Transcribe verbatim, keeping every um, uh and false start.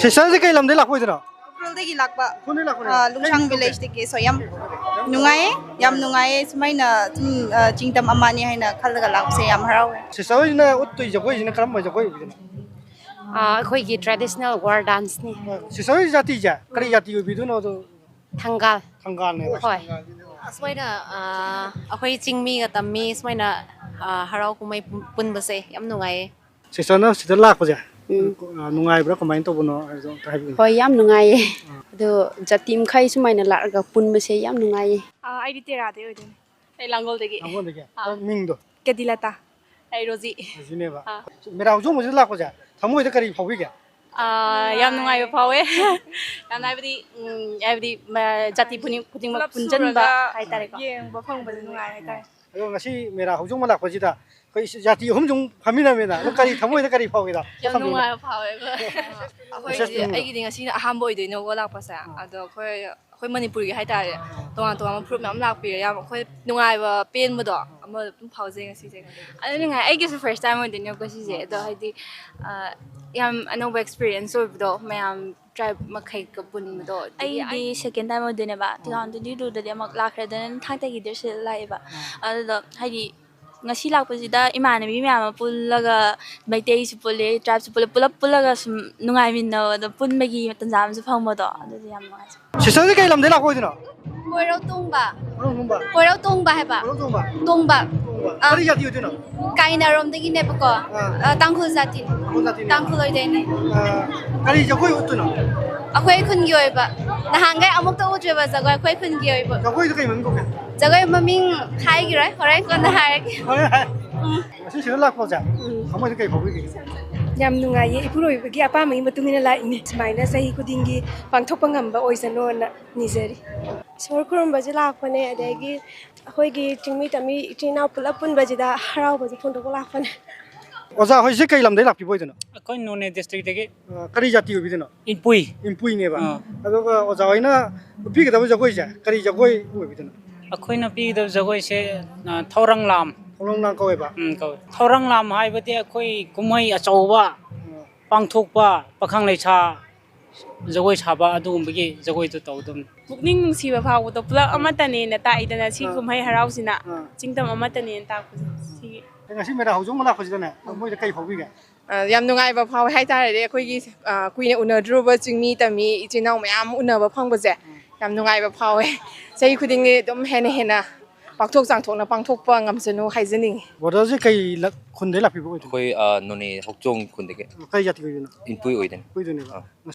ꯁꯤꯁꯇꯔꯁꯦ ꯀꯩ ꯂꯝꯗꯩ ꯂꯥꯛꯄ ꯑꯣꯏꯗꯣꯏꯅꯣ? ꯎꯈ꯭ꯔꯨꯜꯗꯒꯤ ꯂꯥꯛꯄ꯫ ꯎꯈ꯭ꯔꯨꯜꯗꯩ ꯂꯥꯛꯄꯅꯦ? ꯑꯥ, ꯂꯨꯝꯁꯥꯡ ꯀꯩ ꯂꯝꯗꯩ? ꯚꯤꯂꯦꯖꯇꯒꯤ꯫ So, ꯌꯥꯝ ꯅꯨꯡꯉꯥꯏꯌꯦ, ꯌꯥꯝ ꯅꯨꯡꯉꯥꯏꯌꯦ꯫ ꯁꯨꯃꯥꯏꯅ ꯁꯨꯝ, ꯑꯥ, ꯆꯤꯡꯗꯝ ꯑꯃꯅꯤ ꯍꯥꯏꯅ ꯈꯜꯂꯒ ꯂꯥꯛꯄꯁꯦ ꯌꯥꯝ ꯍꯔꯥꯎꯋꯦ꯫ ꯁꯤꯁꯇꯔ ꯍꯣꯏꯅ ꯎꯠꯇꯣꯏ ꯖꯒꯣꯏꯁꯤꯅ ꯀꯔꯝꯕ ꯖꯒꯣꯏ ꯑꯣꯏꯗꯣꯏꯅꯣ? ꯑꯥ, ꯑꯩꯈꯣꯏꯒꯤ traditional war danceꯅꯤ꯫ ꯁꯤꯁꯇꯔ ꯍꯣꯏ ꯖꯥꯇꯤꯁꯦ ꯀꯔꯤ ꯖꯥꯇꯤ ꯑꯣꯏꯕꯤꯗꯣꯏꯅꯣ ꯑꯗꯣ? ꯊꯪꯒꯥꯜ꯫ ꯊꯪꯒꯥꯜꯅꯦꯕ? ꯍꯣꯏ꯫ ꯑꯁꯨꯃꯥꯏꯅ, ꯑꯥ, ꯑꯩꯈꯣꯏ ꯆꯤꯡꯃꯤꯒ ꯇꯝꯃꯤ, ꯁꯨꯃꯥꯏꯅ, ꯑꯥ, ꯍꯔꯥꯎ ꯀꯨꯝꯍꯩ ꯄꯨꯟꯕꯁꯦ ꯌꯥꯝ ꯅꯨꯡꯉꯥꯏꯌꯦ꯫ ꯁꯤꯁꯇꯔꯅ ꯁꯤꯗ ꯂꯥꯛꯄꯁꯦ, ꯎꯝ꯫ ꯑ, ꯅꯨꯡꯉꯥꯏꯕ꯭ꯔꯥ, ꯀꯃꯥꯏꯅ ꯇꯧꯕꯅꯣ ꯍꯥꯏꯕꯗꯣ ꯑꯝꯇ ꯍꯥꯏꯕꯤꯌꯨ꯫ ꯍꯣꯏ, ꯌꯥꯝ ꯅꯨꯡꯉꯥꯏꯌꯦ꯫ ꯑꯥ꯫ ꯑꯗꯣ ꯖꯥꯇꯤ ꯃꯈꯩ ꯁꯨꯃꯥꯏꯅ ꯂꯥꯛꯑꯒ ꯄꯨꯟꯕꯁꯦ ꯌꯥꯝ ꯅꯨꯡꯉꯥꯏꯌꯦ꯫ ꯑꯥ, ꯑꯩꯗꯤ ꯇꯦꯔꯥꯗꯩ ꯑꯣꯏꯗꯣꯏꯅꯦ꯫ ꯑꯩ ꯂꯥꯡꯒꯣꯜꯗꯒꯤ꯫ ꯂꯥꯡꯒꯣꯜꯗꯒꯤ? ꯑꯥ꯫ ꯃꯤꯡꯗꯣ? ꯀꯦꯗꯤꯂꯇꯥ꯫ ꯑꯩ ꯔꯣꯖꯤ꯫ ꯔꯣꯖꯤꯅꯦꯕ꯫ ꯑꯥ꯫ ꯃꯦꯔꯥ ꯍꯧꯆꯣꯡꯕꯁꯤꯗ ꯂꯥꯛꯄꯁꯦ ꯊꯃꯣꯏꯗ ꯀꯔꯤ ꯐꯥꯎꯕꯤꯒꯦ? ꯑꯥ, ꯌꯥꯝ ꯅꯨꯡꯉꯥꯏꯕ ꯐꯥꯎꯋꯦ꯫ ꯌꯥꯝꯅ ꯍꯥꯏꯕꯗꯤ, ꯎꯝ, ꯍꯥꯏꯕꯗꯤ, ꯃ-, ꯖꯥꯇꯤ ꯈꯨꯗꯤꯡ-, ꯈꯨꯗꯤꯡꯃꯛ ꯄꯨꯂꯞ ꯄꯨꯟꯁꯤꯟꯕ ꯁꯨꯔꯒ ꯍꯥꯏꯇꯥꯔꯦꯀꯣ꯫ ꯌꯦꯡꯕ ꯐꯪꯕꯁꯦ ꯅꯨꯡꯉꯥꯏ ꯍꯥꯏꯇꯥꯔꯦ꯫ ꯑꯗꯣ ꯉꯁꯤ ꯃꯦꯔꯥ ꯍꯧꯖꯣꯡꯕ ꯂꯥꯛꯄꯁꯤꯗ ꯑꯩꯈꯣꯏ ꯖꯥꯇꯤ ꯑꯍꯨꯝꯁꯨ ꯑꯃꯨꯛ ꯐꯝꯃꯤꯟꯅꯕꯅꯤꯅ, ꯑꯗꯣ ꯀꯔꯤ ꯊꯃꯣꯏꯗ ꯀꯔꯤ ꯐꯥꯎꯒꯦꯗꯣ? ꯌꯥꯝ ꯅꯨꯡꯉꯥꯏꯕ ꯐꯥꯎꯋꯦ ꯑꯩꯈꯣꯏ꯫ ꯑꯩꯈꯣꯏ ꯃꯦꯁꯦꯖ ꯄꯤꯅꯤꯡꯕꯗꯣ? ꯑꯩꯒꯤꯗꯤ ꯉꯁꯤꯅ ꯑꯍꯥꯟꯕ ꯑꯣꯏꯗꯣꯏꯅꯦꯕꯀꯣ ꯂꯥꯛꯄꯁꯦ꯫ ꯑꯥ꯫ ꯑꯗꯣ ꯑꯩꯈꯣꯏ, ꯑꯩꯈꯣꯏ ꯃꯅꯤꯄꯨꯔꯒꯤ ꯍꯥꯏꯇꯥꯔꯦ, ꯇꯣꯉꯥꯟ ꯇꯣꯉꯥꯟꯕ ꯐꯨꯔꯨꯞ ꯃꯌꯥꯝ ꯂꯥꯛꯄꯤꯔꯦ꯫ ꯌꯥꯝ ꯑꯩꯈꯣꯏ ꯅꯨꯡꯉꯥꯏꯕ ꯄꯦꯟꯕꯗꯣ ꯑꯃ ꯑꯗꯨꯝ ꯐꯥꯎꯖꯩ ꯉꯁꯤꯁꯦ꯫ ꯑꯗꯨ ꯅꯨꯡꯉꯥꯏ꯫ ꯑꯩꯒꯤꯁꯨ first time ꯑꯣꯏꯗꯣꯏꯅꯦꯕꯀꯣ ꯁꯤꯁꯦ꯫ ꯑꯗꯣ ꯍꯥꯏꯗꯤ, ꯑ, ꯌꯥꯝ ꯑꯅꯧꯕ experience ꯑꯣꯏꯕꯗꯣ, ꯃꯌꯥꯝ tribe ꯃꯈꯩꯒ ꯄꯨꯟꯕꯗꯣ꯫ ꯑꯗꯒꯤ ꯑꯩꯗꯤ ꯑꯩ second time ꯑꯣꯏꯗꯣꯏꯅꯦꯕ꯫ ꯑꯥ꯫ Two thousand twenty twoꯗꯗꯤ ꯑꯃꯨꯛ ꯂꯥꯛꯈ꯭ꯔꯦ, ꯑꯗꯨꯅ ꯊꯥꯡꯇꯒꯤꯗꯤ ꯁꯤꯗ ꯂꯥꯛꯑꯦꯕ꯫ ꯑꯥ꯫ ꯑꯗꯨꯗꯣ ꯍꯥꯏꯗꯤ ꯉꯁꯤ ꯂꯥꯛꯄꯁꯤꯗ ꯏꯃꯥꯟꯅꯕꯤ ꯃꯌꯥꯝ ꯑꯃ ꯄꯨꯜꯂꯒ, ꯃꯩꯇꯩꯁꯨ ꯄꯨꯜꯂꯦ, tribeꯁꯨ ꯄꯨꯜꯂꯦ, ꯄꯨꯂꯞ ꯄꯨꯜꯂꯒ ꯁꯨꯝ ꯅꯨꯡꯉꯥꯏꯃꯤꯟꯅꯕꯗꯣ, ꯄꯨꯟꯕꯒꯤ ꯇꯟꯖꯥ ꯑꯃꯁꯨ ꯐꯪꯕꯗꯣ, ꯑꯗꯨꯗꯤ ꯌꯥꯝ ꯅꯨꯡꯉꯥꯏꯖꯩ꯫ ꯁꯤꯁꯇꯔꯁꯦ ꯀꯩ ꯂꯝꯗꯩ ꯂꯥꯛꯄ ꯑꯣꯏꯗꯣꯏꯅꯣ? ꯀꯣꯏꯔꯧ ꯇꯣꯡꯕ꯫ ꯀꯣꯏꯔꯧ ꯇꯣꯡꯕ? ꯀꯣꯏꯔꯧ ꯇꯣꯡꯕ ꯍꯥꯏꯕ? ꯀꯣꯏꯔꯧ ꯇꯣꯡꯕ? ꯇꯣꯡꯕ꯫ ꯇꯣꯡꯕ꯫ ꯑꯥ꯫ ꯀꯔꯤ ꯖꯥꯇꯤ ꯑꯣꯏꯗꯣꯏꯅꯣ? ꯀꯥꯏꯅꯔꯣꯝꯗꯒꯤꯅꯦꯕꯀꯣ꯫ ꯑꯥ꯫ ꯑꯥ, ꯇꯥꯡꯈꯨꯜ ꯖꯥꯇꯤꯅꯤ꯫ ꯇꯥꯡꯈꯨꯜ ꯖꯥꯇꯤꯅꯦ? ꯇꯥꯡꯈꯨꯜ ꯑꯣꯏꯗꯣꯏꯅꯦ꯫ ꯑꯥ, ꯀꯔꯤ ꯖꯒꯣꯏ ꯎꯠꯇꯣꯏꯅꯣ? ꯑꯩꯈꯣꯏ ꯈꯨꯟꯒꯤ ꯑꯣꯏꯕ꯫ ꯅꯍꯥꯟꯈꯩ ꯑꯃꯨꯛꯇ ꯎꯠꯇ꯭ꯔꯤꯕ ꯖꯒꯣꯏ ꯑꯩꯈꯣꯏ ꯈꯨꯟꯒꯤ ꯑꯣꯏꯕ꯫ ꯖꯒꯣꯏꯗꯣ ꯀꯩ ꯃꯃꯤꯡ ꯀꯧꯒꯦ? ꯖꯒꯣꯏ ꯃꯃꯤꯡ ꯍꯥꯏꯈꯤꯔꯣꯏ, ꯍꯣꯔꯦꯟ ꯀꯣꯟꯅ ꯍꯥꯏꯔꯒꯦ꯫ ꯍꯣꯔꯦꯟ ꯍꯥꯏ-, ꯎꯝ꯫ ꯉꯁꯤ ꯁꯤꯗ ꯂꯥꯛꯄꯁꯦ ꯎꯝ꯫ ꯊꯃꯣꯏꯗ ꯀꯩ ꯐꯥꯎꯕꯤꯒꯦ? ꯌꯥꯝ ꯅꯨꯡꯉꯥꯏꯌꯦ꯫ ꯏꯄꯨꯔꯣꯏꯕꯒꯤ ꯑꯄꯥꯝꯕꯒꯤ ꯃꯇꯨꯡ ꯏꯟꯅ ꯂꯥꯛꯏꯅꯦ꯫ ꯁꯨꯃꯥꯏꯅ ꯆꯍꯤ ꯈꯨꯗꯤꯡꯒꯤ ꯄꯥꯡꯊꯣꯛꯄ ꯉꯝꯕ ꯑꯣꯏꯁꯅꯣꯅ ꯅꯤꯖꯔꯤ꯫ ꯏꯁꯣꯔ ꯈꯨꯔꯨꯝꯕꯁꯨ ꯂꯥꯛꯄꯅꯦ, ꯑꯗꯒꯤ ꯑꯩꯈꯣꯏꯒꯤ ꯆꯤꯡꯃꯤ ꯇꯝꯃꯤ ꯏꯆꯤꯜ ꯏꯅꯥꯎ ꯄꯨꯂꯞ ꯄꯨꯟꯕꯁꯤꯗ ꯍꯔꯥꯎꯕꯁꯨ ꯐꯣꯡꯗꯣꯛꯄ ꯂꯥꯛꯄꯅꯦ꯫ ꯑꯣꯖꯥ ꯍꯣꯏꯁꯦ ꯀꯩ ꯂꯝꯗꯩ ꯂꯥꯛꯄꯤꯕ ꯑꯣꯏꯗꯣꯏꯅꯣ? ꯑꯩꯈꯣꯏ ꯅꯣꯅꯦ districtꯇꯒꯤ꯫ ꯑ, ꯀꯔꯤ ꯖꯥꯇꯤ ꯑꯣꯏꯕꯤꯗꯣꯏꯅꯣ? ꯏꯟꯄꯨꯏ꯫ ꯏꯟꯄꯨꯏꯅꯦꯕ꯫ ꯑꯥ꯫ ꯑꯗꯨꯒ ꯑꯣꯖꯥ ꯍꯣꯏꯅ ꯎꯠꯄꯤꯒꯗꯕ ꯖꯒꯣꯏꯁꯦ ꯀꯔꯤ ꯖꯒꯣꯏ ꯑꯣꯏꯕꯤꯗꯣꯏꯅꯣ? ꯑꯩꯈꯣꯏꯅ ꯄꯤꯒꯗꯕ ꯖꯒꯣꯏꯁꯦ, ꯑ, ꯊꯧꯔꯪꯂꯥꯝ꯫ ꯊꯧꯔꯪꯂꯥꯝ ꯀꯧꯋꯦꯕ? ꯎꯝ, ꯀꯧꯋꯦ꯫ ꯊꯧꯔꯪꯂꯥꯝ ꯍꯥꯏꯕꯗꯤ ꯑꯩꯈꯣꯏ ꯀꯨꯝꯍꯩ ꯑꯆꯧꯕ ꯑꯥ꯫ ꯄꯥꯡꯊꯣꯛꯄ, ꯄꯥꯈꯪ ꯂꯩꯁꯥ ꯖꯒꯣꯏ ꯁꯥꯕ ꯑꯗꯨꯒꯨꯝꯕꯒꯤ ꯖꯒꯣꯏꯗꯣ ꯇꯧꯗꯕꯅꯤ꯫ ꯄꯨꯛꯅꯤꯡ ꯅꯨꯡꯁꯤꯕ ꯐꯥꯎꯕꯗꯣ ꯄꯨꯂꯞ ꯑꯃꯠꯇꯅꯦꯅ ꯇꯥꯛꯏꯗꯅ ꯁꯤ ꯑꯥ꯫ ꯀꯨꯝꯍꯩ ꯍꯔꯥꯎꯁꯤꯅ꯫ ꯑꯥ꯫ ꯆꯤꯡꯗꯝ ꯑꯃꯠꯇꯅꯦꯅ ꯇꯥꯛꯄꯁꯦ ꯁꯤꯒꯤ꯫ ꯉꯁꯤ ꯃꯦꯔꯥ ꯍꯧꯖꯤꯛ ꯑꯃ ꯂꯥꯛꯄꯁꯤꯗꯅꯦ, ꯃꯣꯏꯗ ꯀꯩ ꯐꯥꯎꯕꯤꯒꯦ? ꯑ, ꯌꯥꯝ ꯅꯨꯡꯉꯥꯏꯕ ꯐꯥꯎꯋꯦ ꯍꯥꯏꯇꯥꯔꯦ꯫ ꯑꯩꯈꯣꯏꯒꯤ, ꯑ, ꯀꯨꯏꯅ ꯎꯅꯗ꯭ꯔꯨꯕ ꯆꯤꯡꯃꯤ ꯇꯝꯃꯤ ꯏꯆꯤꯟ ꯏꯅꯥꯎ ꯃꯌꯥꯝ ꯎꯅꯕ ꯐꯪꯕꯁꯦ ꯌꯥꯝ ꯅꯨꯡꯉꯥꯏꯕ ꯐꯥꯎꯋꯦ꯫ ꯆꯍꯤ ꯈꯨꯗꯤꯡꯒꯤ ꯑꯗꯨꯝ ꯍꯦꯟꯅ ꯍꯦꯟꯅ ꯄꯥꯛꯊꯣꯛ ꯆꯥꯎꯊꯣꯛꯅ ꯄꯥꯡꯊꯣꯛꯄ ꯉꯝꯁꯅꯨ ꯍꯥꯏꯖꯅꯤꯡꯉꯤ꯫ ꯕ꯭ꯔꯗꯔꯁꯦ ꯀꯩ ꯂꯛ-, ꯈꯨꯟꯗꯩ ꯂꯥꯛꯄꯤꯕ ꯑꯣꯏꯗꯣꯏꯅꯣ? ꯑꯩꯈꯣꯏ, ꯑ, ꯅꯣꯅꯦ ꯍꯧꯆꯣꯡ ꯈꯨꯟꯗꯒꯤ꯫ ꯀꯩ ꯖꯥꯇꯤ ꯑꯣꯏꯗꯣꯏꯅꯣ? ꯏꯟꯄꯨꯏ ꯑꯣꯏꯗꯣꯏꯅꯤ꯫ ꯏꯟꯄꯨꯏꯗꯨꯅꯦꯕ꯫ ꯑꯥ꯫